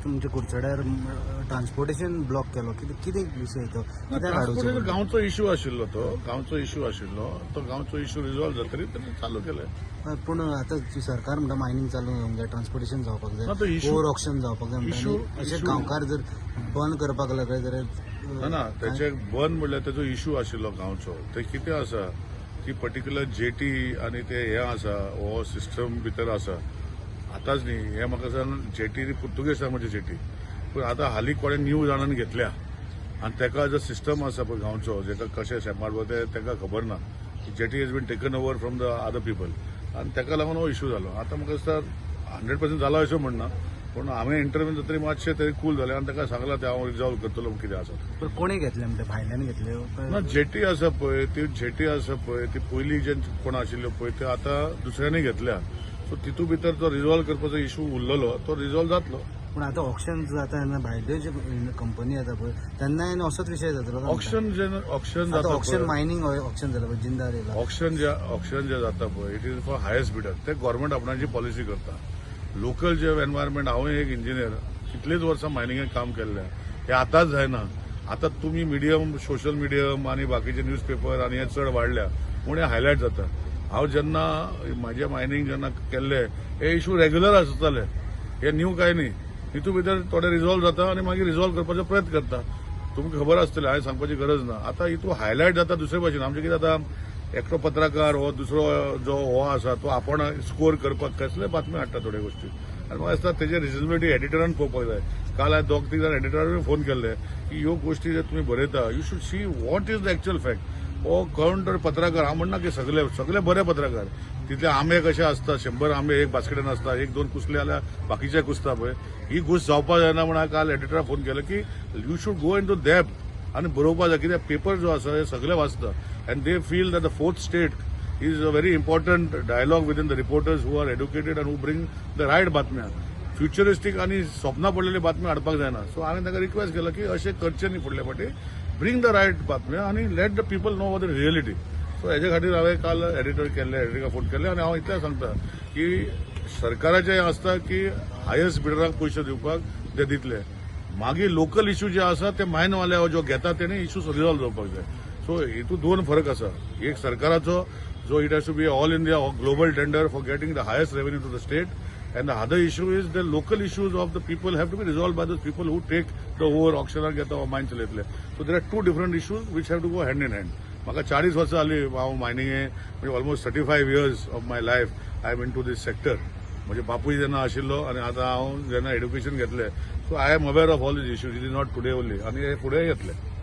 तुमच्या कुडचड्यार transportation block केलो. कितें कितें विशय तो, कित्याक हाडोवचो? ट्रान्सपोर्ट गांवचो इश्यू आशिल्लो तो, गांवचो इश्यू आशिल्लो तो. गांवचो इश्यू रिजॉल्व जातकीर तेणी चालू केलें. पूण आतां सरकार म्हणटा मायनींग चालू जावंक जाय, ट्रान्सपोर्टेशन जावपाक ना, तो जाय, issue- over auction जावपाक जाय म्हणटा. आनी अशें गांवकार जर बंद करपाक लागले जाल्यार ना ना, त्याचे बंद म्हणल्यार तेजो इश्यू आशिल्लो गांवचो. ते कितें आसा की पर्टिक्युलर जेटी आनी ते हें आसा, हो सिस्टम भितर आसा. आतांच न्ही हें, म्हाका सांग, जेटी पुर्तुगेज टायमाची जेटी, पूण आतां हालीं कोणें न्यू जाणांनी घेतल्या आनी तेका जो सिस्टम आसा पळय गांवचो, जेका कशें शेमार ते तेका खबर ना. Jetty has been taken over from the other people आनी तेका लागून हो इश्यू जालो. आतां म्हाका दिसता 100% जाला अशें म्हणना, पूण हांवें इंटरव्यू जातकीर मातशें तरी कूल जालें आनी ताका सांगलां तें हांव रिजॉल्व करतलो कितें आसा तें. पण कोणी घेतले म्हणटा, भायल्यान घेतले काय? ना, जेटी आसा पळय, ती जेटी आसा पळय, ती पयलीं जे कोण आशिल्ल्यो पळय, त्यो आतां दुसऱ्यांनी घेतल्या. सो तितू भितर तो रिजॉल्व करपाचो इशू उरलेलो, तो रिजॉल्व जातलो. पूण आतां ऑक्शन जाता तेन्ना भायल्यो जे कंपनी येता पळय, तेन्ना आनी असोच विशय जातलो काय म्हणटा? ऑक्शन जे ऑक्शन आतां जाता ऑक्शन, मायनींग ऑक्शन जालां पळय, जिंदाल येयला. ऑक्शन जे जाता पळय, it is for highest bidder. ते गव्हर्मेंट आपणाची पॉलिसी करता. लोकल जे एनवायरमेंट, हांव एक इंजिनियर, कितलींच वर्सां मायनिंगेक काम केल्लें. हें आतांच जायना. आतां तुमी मिडियम, सोशल मिडियम आनी बाकीचे न्यूज पेपर आनी हे चड वाडल्या म्हूण हें हायलायट जाता. हांव जेन्ना म्हाजें मायनींग जेन्ना केल्लें, हे इशू रेगुलर आसताले. हे न्यू कांय न्ही. हितू भितर थोडे रिजॉल्व जाता आनी मागीर रिजॉल्व करपाचो प्रयत्न करता. तुमकां खबर आसतलें, हांवें सांगपाची गरज ना. आतां हितू हायलायट जाता दुसरे भाशेन. आमचें कितें जाता, एकटो पत्रकार हो दुसरो जो हो आसा, तो आपण स्कोर करपाक कसले बातमी हाडटा थोड्यो गोश्टी. आनी म्हाका दिसता तेजे रिजनेबिलिटी एडिटरान पळोवपाक जाय. काल हांवें दोग तीग जाण एडिटरानूय फोन केल्ले की ह्यो गोश्टी जे तुमी बरयता, you should see what is the actual fact. हो कोण तर पत्रकार, हांव म्हणना की सगळे, सगळे बरे पत्रकार. तितले आंबे कशे आसता, 100 आंबे एक बास्केटान आसता, एक दोन कुसले जाल्यार बाकीचे कुसता पळय. ही गोश्ट जावपा जायना म्हण हांवें काल एडिटराक फोन केलो की you should go into depth आनी बरोवपा जाय. कित्याक पेपर जो आसा हे सगळे वाचता and they feel that the fourth estate is a very important dialogue within the reporters who are educated and who bring the right बातम्या. फ्युचरिस्टीक आनी स्वप्नां पडलेली बातम्यो हाडपाक जायना. सो हांवें तांकां रिक्वेस्ट केलो की अशें करचें न्ही फुडले फावटी, ब्रिंग the right बातम्यो आनी let the people know the reality. So हेजे खातीर हांवें काल एडिटर केल्ले, एडिटराक फोन केल्ले. आनी हांव इतलें सांगता की सरकाराचें हें आसता की हायस्ट बिडराक पयशे दिवपाक, ते दितले. मागीर लोकल इश्यू जे आसा ते मायनवाले जो घेता तेणे इश्यू रिजॉल्व जावपाक जाय. सो हितून दोन फरक आसा. एक सरकाराचो जो it has to be all India global tender for getting the highest revenue to the state, and the other issue is the local issues of the people have to be resolved by the people who take the over ऑक्शनाक घेता वा मायन चलयतले. So there are two different issues which have to go hand in hand. म्हाका 40 वर्सां जाली हांव मायनिंगे, म्हणजे almost 35 years of my life I am into this sector. म्हजे बापूय जेन्ना आशिल्लो आनी आतां हांव जेन्ना एड्युकेशन घेतलें, so I am aware of all these issues. It is not today only आनी हे फुडें येतले.